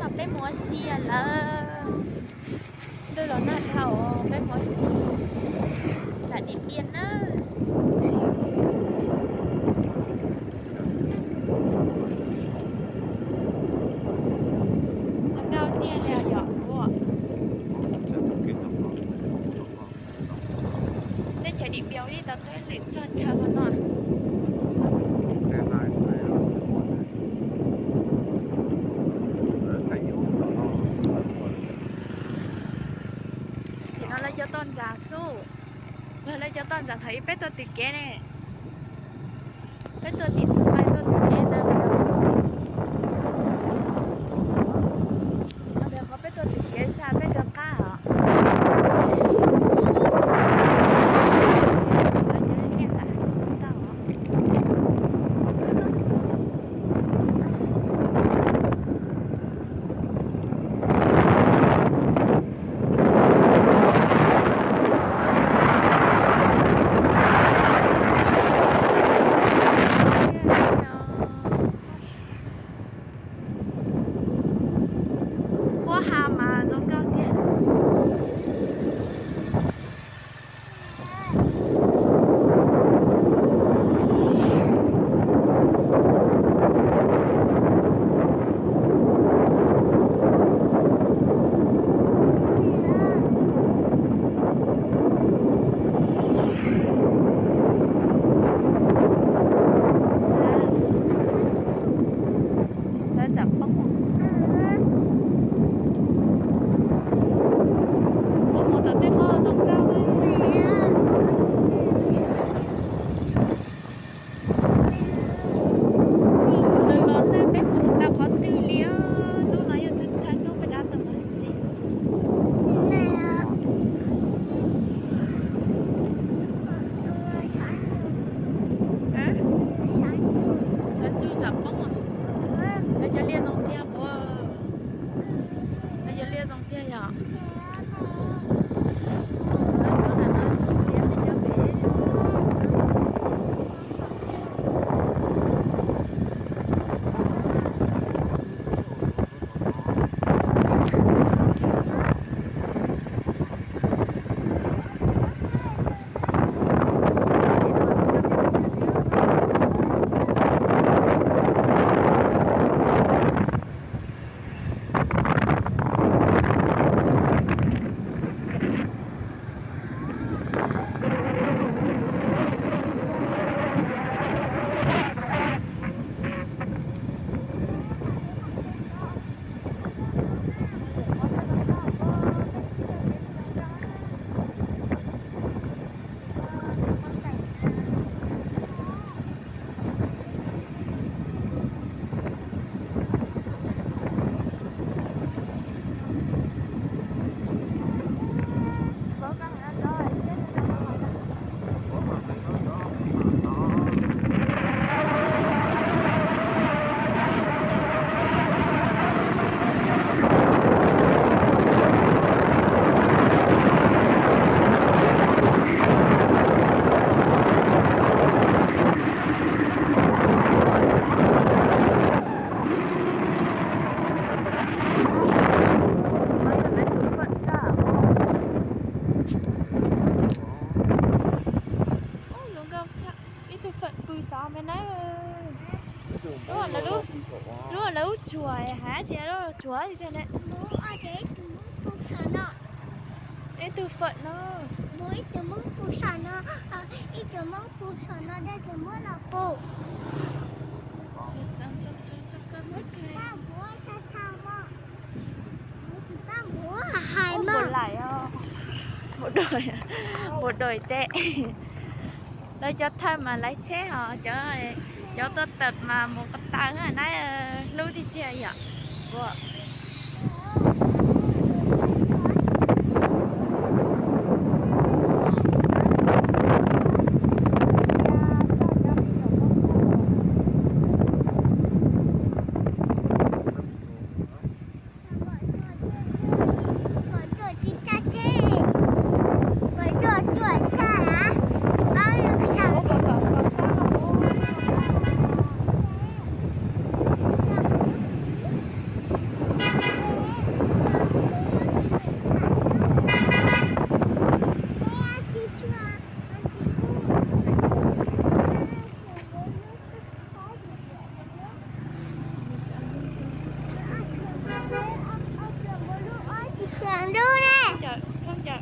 Peb mus ua si lawm. Ntuj los nag dhau, peb mus ua si. Lam dim diav na. Zoo nkauj tiag li yom. Teb chaws dim diav li tau teb lwm txoj chaw no. Tim no lawv cov toj ntxas xwb. Lawv cov toj ntxas thaum ub peb tuaj tim kev ne. Peb tuaj tim xub nqaij tuaj tim kev ntag. Qhov peb tuaj tim kev xwb peb rov qab os. Puab ha mas zoo nkauj tiag. Tsis xav tsam poob. Poob mus tom tej qhov zoo nkauj. Los los tag peb mus tsis tau qhov twg li os. Hnub no yog thawj thawj hnub peb rov tuaj mus si. Xav tsuj tsam poob. Lawv cov liaj zoo tiag puas? Lawv cov liaj zoo tiag yom. Ib tug fawm pw xov me na. Lub lawv lub tsuas hais tias lub tsuas tiag ne. Ib tug fawm no. Ib tug Hmoob pw saum no, ib tug Hmoob pw saum no, dab tsi muab los pw. Hais mog. Bộ đội tệ. Lawv cov thawj mas lawv tsheb hos cov tuaj tawm mas mus ko taw na, hlub tiag tiag yom. Xiav lub ne.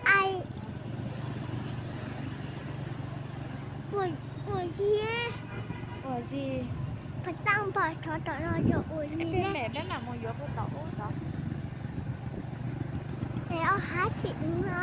Ai, ua, ua zis. Ua zis. Pos tau pos thov tom no yog ua zis ne. Mem peb mam mus yuav puag tom ub tod. Es ob hab chim no.